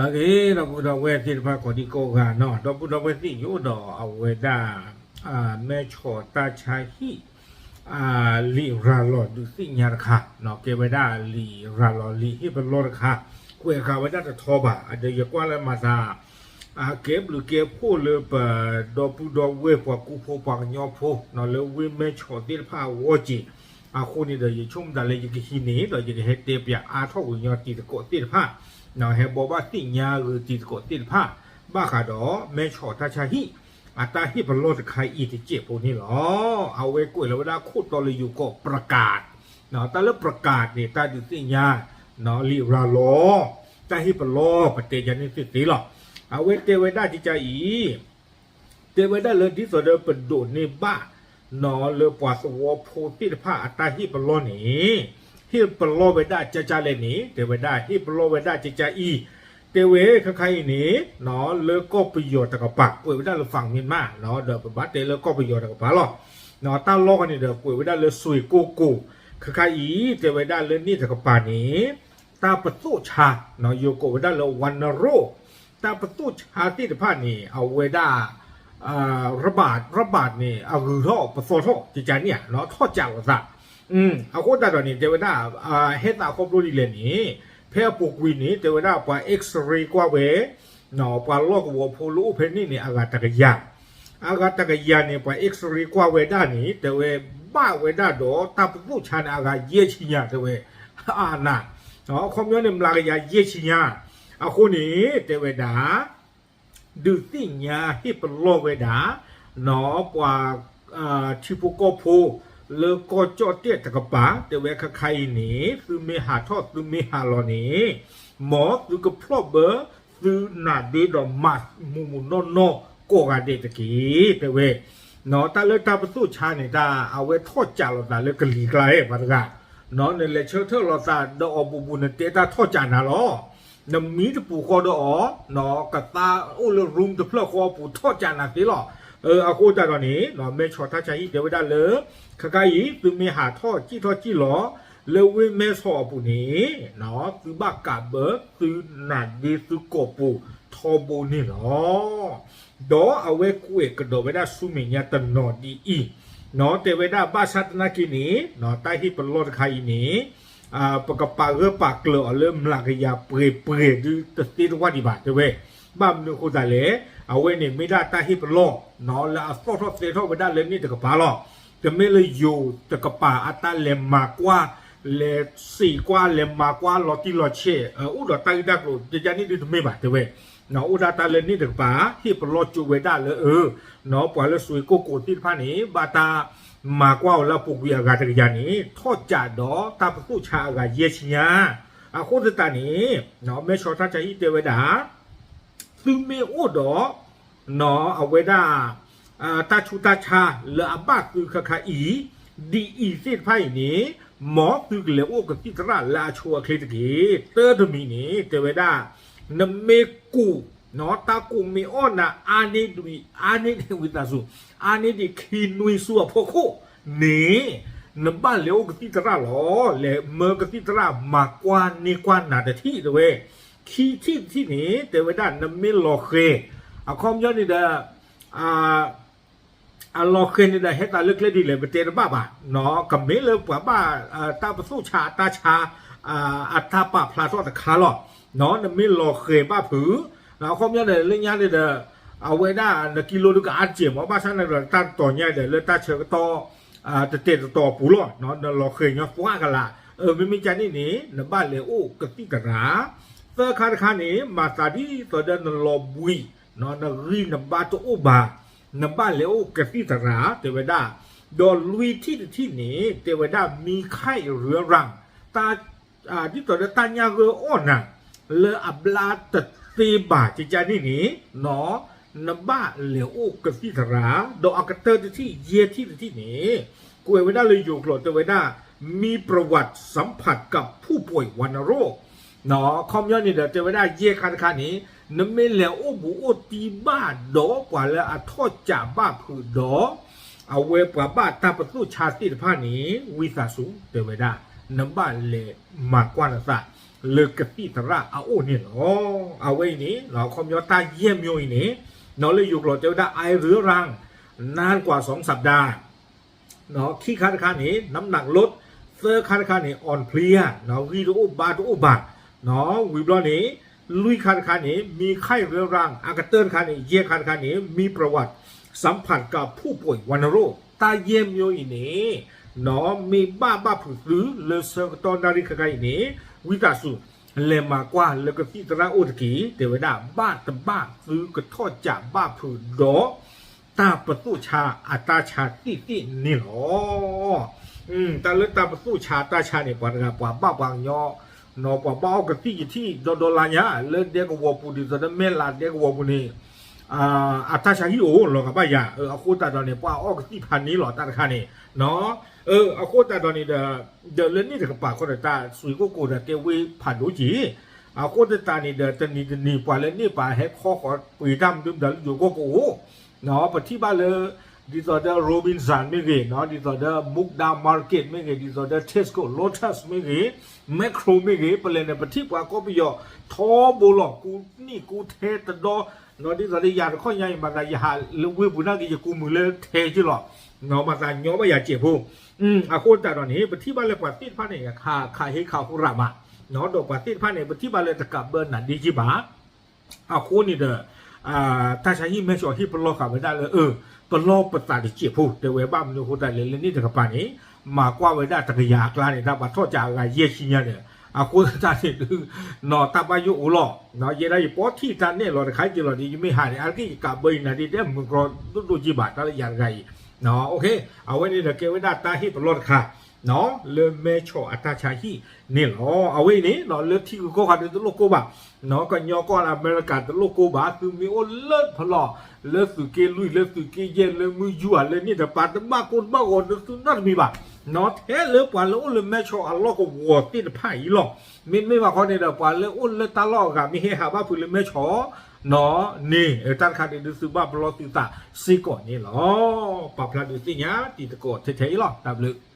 လၢက့ၤ ဒီပုၢ်ဒီဝဲၢ်သ့ၣ်တဖၣ်ကိးဒံကိးဂၤနီၤ, ဒီပုၢ်ဒီဝဲၢ်သ့ၣ်ယိၣ်ဒီးအဝဲဒၣ် မဲဆီးတၢ်ဆါဟံၣ် လံာ်ရၤလီၤဒုးသ့ၣ်ညါတခါ, ကဲဝဲဒၣ်လံာ်ရၤလီၤလံာ်ဟ့ၣ်ပလီၢ်တခါ, ကွဲးဃာ်ဝဲဒၣ်တထီဘၣ်, ဒီးယကွၢ်လၢမၤသး ကဲဘျုးကဲဖှိၣ်လၢပဒီပုၢ်ဒီဝဲၢ်ပှၤကူဖိပှၤကညီဖိ လၢဝ့ၢ်မဲဆီးသ့ၣ်တဖၣ်အဂီၢ်က့ၤ, အဃိန့ၣ်ဒီး ယဆိကမိၣ်သးလၢယကဟံးန့ၢ် ဒီးယကဟဲတဲပၠးအါထီၣ်ဝဲညီတံၤသကိးသ့ၣ်တဖၣ်, ဟဲဘိးဘၣ်သ့ၣ်ညါဂ့ၤတံၤသကိးသ့ၣ်တဖၣ် ဘၣ်ဃးဒီးမဲဆီးတၢ်ဆါဟံၣ် အတၢ်ဟ့ၣ်ပလီၢ်တခါအံၤတစဲးဖိန့ၣ်လီၤ. အဝဲကွဲးလီၤဝဲဒၣ်ခိၣ်တီလၢယိၤကီး ပြကး, တၢ်လၢပြကးန့ၣ် တၢ်ဒုးသ့ၣ်ညါ လံာ်ရၤလီၤ တၢ်ဟ့ၣ်ပလီၢ် ပတဲယၤန့ၣ်သ့သ့လီၤ. အဝဲတဲဝဲဒၣ်ကကါအံၤ တဲဝဲဒၣ်လၢဒ်သိးဒီးပဒိးန့ၢ်ဘၣ် လၢပှၤသဝီဖိသ့ၣ်တဖၣ်အတၢ်ဟ့ၣ်ပလီၢ်န့ၣ် ဟ့ၣ်ပလီၢ်ဝဲဒၣ်ကကါလဲၣ်န့ၣ် တဲဝဲဒၣ်ဟ့ၣ်ပလီၢ်ဝဲဒၣ်ကကါအံၤ, တဲဝဲခါခါအံၤန့ၣ် လၢကီၢ်ပယီၤတကပၤ ကွဲးဝဲဒၣ်လၢ ฝั่งเมียนมา ဒီးပဘၣ်တဲလၢကီၢ်ပယီၤတကပၤလီၤ. တၢ်လီၢ်န့ၣ်ဒီးကွဲးဝဲဒၣ်လၢစွ့ၣ်ကိၢ်ကိၢ်, ခါခါအံၤ တဲဝဲဒၣ်လၢန့ၣ်တကပၤန့ၣ် တၢ်ပသိၣ်ဆါ ယိၤကိးဝဲဒၣ်လၢ ဝါနရိၣ်, တၢ်ပသိၣ်ဆါသ့ၣ်တဖၣ်န့ၣ် အဝဲဒၣ် ရဘၣ် ရဘၣ်န့ၣ် အဂုၤထီၣ်ပသီထီၣ် ကကါန့ၣ်ဧါ ထီၣ်ကးလိာ်သး, အဃိသတးဒီးန့ၣ် တဲဝဲဒၣ် ဟဲသးခီဖျိဒ်လဲၣ်န့ၣ် ဖဲအပူၤကွံာ်န့ၣ် တဲဝဲဒၣ်ပှၤ X-ray ကွၢ်ဝဲ ပှၤလီၢ်ကဝီၤဖိလၢအိၣ်ဖဲန့ၣ်န့ၣ် အဂၤတကယၤ, အဂၤတကယၤန့ၣ် ပှၤ X-ray ကွၢ်ဝဲဒၣ်န့ၣ် တဲဝဲဘၣ်ဝဲဒၣ်ဒီးတၢ်ပသိၣ်ဆါန့ၣ်အဂၤယဲၢ်ဆံညါ တဲဝဲ, အနၢ်, အခီပညီန့ၣ် မျးကယၤယဲၢ်ဆံညါ, အဃိန့ၣ် တဲဝဲဒၣ် ဒုးသ့ၣ်ညါဟ့ၣ်ပလီၢ်ဝဲဒၣ် ပှၤ ထံဖိကီၢ်ဖိ လၢကီၢ်ကၠီၣ်တဲၣ်တကပၤ တဲဝဲခါခါအံၤန့ၣ် သုမ့ၢ်ဟးထီၣ်သုမ့ၢ်ဟးလီၤန့ၣ် မ်သုကဖျီၣ်ဘၢသုနၢ်ဒ့ဒီးမၤမုာ်မုာ်နီၢ်နီၢ်ကိးဂၤဒဲးတက့ၢ် တဲဝဲ, တၢ်လၢတၢ်ပသိၣ်ဆါန့ၣ် တၢ်အဝဲထီၣ်ကးလိာ်သးလၢကလံၤကျါ ပှၤတဂၤ, နလဲၤဆၢထၢၣ်လိာ်သးဒီးအီၤဘူးဘူး နတဲတၢ်ထီၣ်ကးနၤလီၤ. နမံတပူၤဃီဒီးအီၤ ကသါအိၣ်လၢ room တဖျၢၣ်ဃီအပူၤ ထီၣ်ကးနၤသ့လီၤ. အဃိသတးဒီးန့ၣ် မဲဆီးတၢ်ဆါဟံၣ်တဲဝဲဒၣ်လၢ ခါခါအံၤ သုမ့ၢ်ဟးထီၣ်စံၣ်ထီၣ်စံၣ်လီၤ လၢဝ့ၢ်မဲဆီးအပူၤန့ၣ် သုဘၣ်ကးဘၢသုနၢ်ဒ့သုကိာ်ပူၤထီဘိန့ၣ်လီၤ. ဒီးအဝဲကွဲးကဒီးဝဲဒၣ်ဆူမဲာ်ညါတနီၤဒ်အံၤ, တဲဝဲဒၣ်ဘၣ်ဆၣ်သနာ်က့န့ၣ် တၢ်ဟ့ၣ်ပလီၢ်တခါအံၤန့ၣ် ပကပာ်ဂၢၢ်ပာ်ကျၢၤအီၤလၢမျးကယၤပှဲၤပှဲၤဒုတသ့တဝၢ်ဒံးဘၣ် တဲဝဲ, ဘၣ်မနုၤအဃိသတးလဲၣ်, အဝဲန့ၣ်မ့ၢ်ဒၣ်တၢ်ဟ့ၣ်ပလီၢ် လၢအသီၣ်ထီၣ်သဲထီၣ်ဝဲဒၣ်လၢန့ၣ်တကပၤလီၤ. တမ့ၢ်လၢယိၤတကပၤအတၢ်လဲၤမၤကွၢ် လဲၤစံးကွၢ်လဲၤမၤကွၢ်လီၤတံၢ်လီၤဆဲး အိၣ်ဒီးတၢ်ဂ့ၢ်တၢ်ကျိၤ ကကါန့ၣ်ဒုတမ့ၢ်ဘၣ် တဲဝဲ, အိၣ်ဒၣ်တၢ်လၢန့ၣ်တကပၤ ဟ့ၣ်ပလီၢ်ကၠိဝဲဒၣ်လၢအ ပှၤလၢစွ့ၣ်ကိၢ်ကိၢ်သ့ၣ်တဖၣ်န့ၣ် ဘၣ်တၢ်မၤကွၢ်အီၤလၢအပူၤကွံာ်အဂၤတကယၤန့ၣ် ထီၣ်ကးဒီးတၢ်ပသိၣ်ဆါအဂၤယဲၢ်ဆံညါ, အဃိသတးန့ၣ် မဲဆီးတၢ်ဆါဟံၣ်တဲဝဲဒၣ် သုမ့ၢ်အိၣ်ဒီး အဝဲဒၣ် တၢ်ဆူးတၢ်ဆါလၢအဘၣ်သုခါခါအံၤ ဒ်အံၤသ့ၣ်တဖၣ်အံၤန့ၣ် မ်သုကလဲၤအိၣ်ကသံၣ်သရၣ်လၢအဆိအချ့တက့ၢ်. တၢတမံၤန့ၣ် တဲဝဲဒၣ် နမ့ၢ်ကူး တၢ်ကူးမ့ၢ်အီၣ်နၤ အါန့ၢ်ဒံး အါန့ၢ်ဒံးဝံသးစူၤ အါန့ၢ်ဒံးခံနွံဆူအဖီခိၣ်န့ၣ် နဘၣ်လဲၤအိၣ်ကသံၣ်သရၣ်လီၤ. လဲၤမၢကသံၣ်သရၣ်မၤကွၢ်န့ၢ်ကွၢ်နၤတထံၣ်တဲဝဲ, ခံထံၣ်တထံၣ်န့ၣ် တဲဝဲဒၣ် နမ့ၢ်လီၤဃဲၤ အခီပညီန့ၣ်ဒီး အလီၤဃဲၤန့ၣ်ဒီး ဟဲသးလၢကျဲဒ်လဲၣ် ပတဲတဘၣ်ဘၣ်, ကမ့ၢ်လၢပှၤဘၣ် တၢ်ပသိၣ်ဆါအတၢ်ဆါ အတၢ်ပာ်ဖျါထီၣ်တခါလီၤ. နမ့ၢ်လီၤဃဲၤဘၣ်ဖုး အခီပညီန့ၣ် လၢညါန့ၣ်ဒီး အဝဲဒၣ်နကံလိဒုးကအါတက့ၢ်မး ဘၣ်ဆၣ်န့ၣ်ဒီး တၢ်တတီၤညါဒီး လၢတၢ်ဆၢကတီၢ် တတဲာ်တတီၤအပူၤလီၤ. နလီၤဃဲၤညီသွါကလာ်, မ့မ့ၢ်ကန့ၣ်န့ၣ် နဘၣ်လဲၤအိၣ်ကသံၣ်သရၣ်, သၢခါတခါန့ၣ် မၤသးဒ်သိးဒီးနလီၤဘှံး နဂံၢ်နဘါတအိၣ်ဘၣ်, နဘၣ်လဲၤအိၣ်ကသံၣ်သရၣ် တဲဝဲဒၣ်, ဒီးလွံၢ်ထံၣ်တထံၣ်န့ၣ် တဲဝဲဒၣ် မံခၢၣ်ရၢရၣ် တၢ် ဒ်သိးဒီးတၢ်ညၣ်ဂၢၢ်အီၣ်နၤ လၢအဘျါတသ့ဘၣ်ကကန့ၣ်န့ၣ် နဘၣ်လဲၤအိၣ်ကသံၣ်သရၣ်, ဒီးအကတၢၢ်တထံၣ် ယဲၢ်ထံၣ်တထံၣ်န့ၣ် ကွဲးဝဲဒၣ်လၢယိၤကျိာ်တဲဝဲဒၣ် มีประวัติสัมผัสกับผู้ป่วยวัณโรค အခီပညီန့ၣ်ဒီး တဲဝဲဒၣ်ယဲၢ်ခါတခါန့ၣ် နမ့ၢ်လဲၤအိၣ်ဘူးအိၣ်တံၢ်ဘၣ်ဒီးပှၤလၢအထီၣ်ကးဘၣ်ဖုးဒီး အဝဲပှၤဘၣ်တၢ်ပသိၣ်ဆါသ့ၣ်တဖၣ်န့ၣ် ဝံသးစူၤ တဲဝဲဒၣ် နဘၣ်လဲၤမၤကွၢ်နသး လၢကသံၣ်သရၣ်အအိၣ်န့ၣ်လီၤ. အဝဲအံၤန့ၣ် အခီပညီတၢ်ယဲၢ်မၠိအံၤန့ၣ် လၢယိၤကျိာ်တဲဝဲဒၣ် ไอเรื้อรัง นานกว่าสองสัปดาห์ ခံခါတခါန့ၣ် น้ำหนักลด သၢခါတခါန့ၣ် อ่อนเพลีย ဂံၢ်တအိၣ်ဘါတအိၣ်ဘၣ် ဝံၤဘျီန့ၣ် လွံၢ်ခါတခါန့ၣ် มีไข้เรื้อรัง အကတၢၢ်တခါန့ၣ် ယဲၢ်ခါတခါန့ၣ် มีประวัติสัมผัสกับผู้ป่วยวัณโรค တၢ်ယဲၢ်မၠိအံၤန့ၣ် မ့ၢ်ဘၣ်ဘၣ်ဖုးသုလၢဆၢကတီၢ်နၣ်ရံၣ်ခဲခါအံၤန့ၣ် ဝံသးစူၤ လဲၤမၤကွၢ်လၢကသံၣ်သရၣ်အိၣ်တက့ၢ် တဲဝဲဒၣ် ဘၣ်တဘၣ်သုကထီၣ်ကးဘၣ်ဖုးဒီး တၢ်ပသိၣ်ဆါအတၢ်ဆါသ့ၣ်သ့ၣ်န့ၣ်လီၤ. တၢ်လၢတၢ်ပသိၣ်ဆါအတၢ်ဆါန့ၣ် ပှၤတဂၤပှၤဘၣ်ပှၤကညီ ပှၤဘၣ်အီၣ်ကသံၣ်ယထံၣ်ဒီဒီလါညါ လၢဒဲကဝီၤပူၤဒ်သိးဒီးမဲၢ်လးဒဲကဝီၤပူၤန့ၣ် အတၢ်ဆါဟံၣ်အိၣ်လီၤဂာ်ဘၣ်ယၤ အဃိသတးဒီးန့ၣ် ပှၤအီၣ်ကသံၣ်ဖးန့ၣ်လီၤတၢ်တခါန့ၣ် အဃိသတးဒီးန့ၣ်ဒီး ဒီးလၢန့ၣ်တကပၤဃီဒီး တၢ်စွ့ၤကိၣ်ကိၤဒီးကဲဝ့ၢ်ဖးဒိၣ်က့ၤ အဃိသတးန့ၣ်ဒီး တနံၤတနံၤပှၤလၢန့ၢ်ပာ်ဟဲခီဃီၤပှ့ၤတၢ်မနုၤမတၤလၢယိၤကီၢ်ကအိၣ် ပထံၣ်ဘၣ်လၢ ဒ်သိးဒီး Robinson မ့ၢ်ဂ့ၤ ဒ်သိးဒီး Mukda Market မ့ၢ်ဂ့ၤ ဒ်သိးဒီး Tesco Lotus မ့ၢ်ဂ့ၤ Makro မ့ၢ်ဂ့ၤ ပလဲၤန့ၣ် ပထံၣ်ပှၤကီၢ်ပယီၤထီဘိလီၤ ကူနံၣ်ကူထဲတဒီ ဒ်သိးဒီးယၤတခီညါအံၤ မၤသးယဟးလၢဝ့ၢ်ပူၤနာ်က့ ယကူမုာ်လၢထဲက့ၤလီၤ မၤသးညီဘၣ်ယၤစဲးဖိ အဃိသတးဒီးန့ၣ် ပထံၣ်ဘၣ်လၢပှၤသ့ၣ်တဖၣ်န့ၣ် ခးခးဟ့ခးဟူရၣ်မး ဒီးပှၤသ့ၣ်တဖၣ်န့ၣ် ပထံၣ်ဘၣ်လၢတကးဘၢနးဒ့က့ၤဘၣ် အဃိန့ၣ်ဒီး တၢ်ဆါဟံၣ်မဲဆီးဟ့ၣ်ပလီၢ်ဃာ်ဝဲဒၣ်လၢ ပလီၢ်ပသးတစဲးဖိ တဲဝဲဘၣ်မနုၤအဃိသတးလဲၣ် လၢန့ၣ်တကပၤန့ၣ် မၤကွၢ်ဝဲဒၣ်တကယၤအကျါန့ၣ် တၢ်ပှၤထီၣ်ကးအဂၤယဲၢ်ဆံညါဒီး အဃိသတးန့ၣ်ဒုး နီၢ်တၢ်ဘၣ်ယိၣ်အိၣ်လီၤ ယဲဒၣ်ယပီထံၣ်တၢ်နဲၣ်လီၤတခါက့ၤလီၤဒီး ယမ့ၢ်ဟးန့ၣ် အါတက့ၢ်ယကးဘၢအံၤနၤဒ့ တဲမုာ်ကြီဒိၣ်ဒိၣ်က့ၤဘၣ် တၢ်လၢယၤတဂၤအံၤ အဝဲန့ၣ်ဒီးကဲဝဲဒၣ်တၢ်ဟ့ၣ်ပလီၢ်တခါ လၢမဲဆီးအတၢ်ဆါဟံၣ်န့ၣ်လီၤ. အဝဲအံၤန့ၣ် လၢထံဂုၤကီၢ်ဂၤဒုးတလိၣ်ကိၢ်ဘၣ် ကညီကီၢ်အမဲရကၤတလိၣ်ကိၢ်ဘၣ် သုမ့ၢ်အိၣ်လၢဖလီၢ် လၢသုးက့လွံၢ် လၢသုးက့ယဲၢ် လၢမုၢ်ယူၤဧါ လၢန့ၣ်တပၤတဘၣ်ကိၢ်တဘၣ်ဂီၤဒုးသုနီတမံၤဘၣ် ထဲလၢပှၤလၢအိၣ်လၢမဲဆီးအလီၢ်ကဝီၤသ့ၣ်တဖၣ်အံၤလီၤ. မ့တမ့ၢ်ဘၣ်ခီန့ၣ်ဒီး ပှၤလၢအိၣ်လၢတၢ်လီၢ်အဂၤမ့ၢ်ဟဲဟးဘၣ်ဖုးလၢမဲဆီး နီၢ်န့ၣ် တၢ်တခါန့ၣ်ဒုးသုဘၣ်ပလီၢ်သုသးစ့ၢ်ကီးန့ၣ်လီၤ. ပာ်ဖျါဒုးသ့ၣ်ညါတံၤသကိးထဲထဲအံၤလီၤ. တၢ်ဘျုး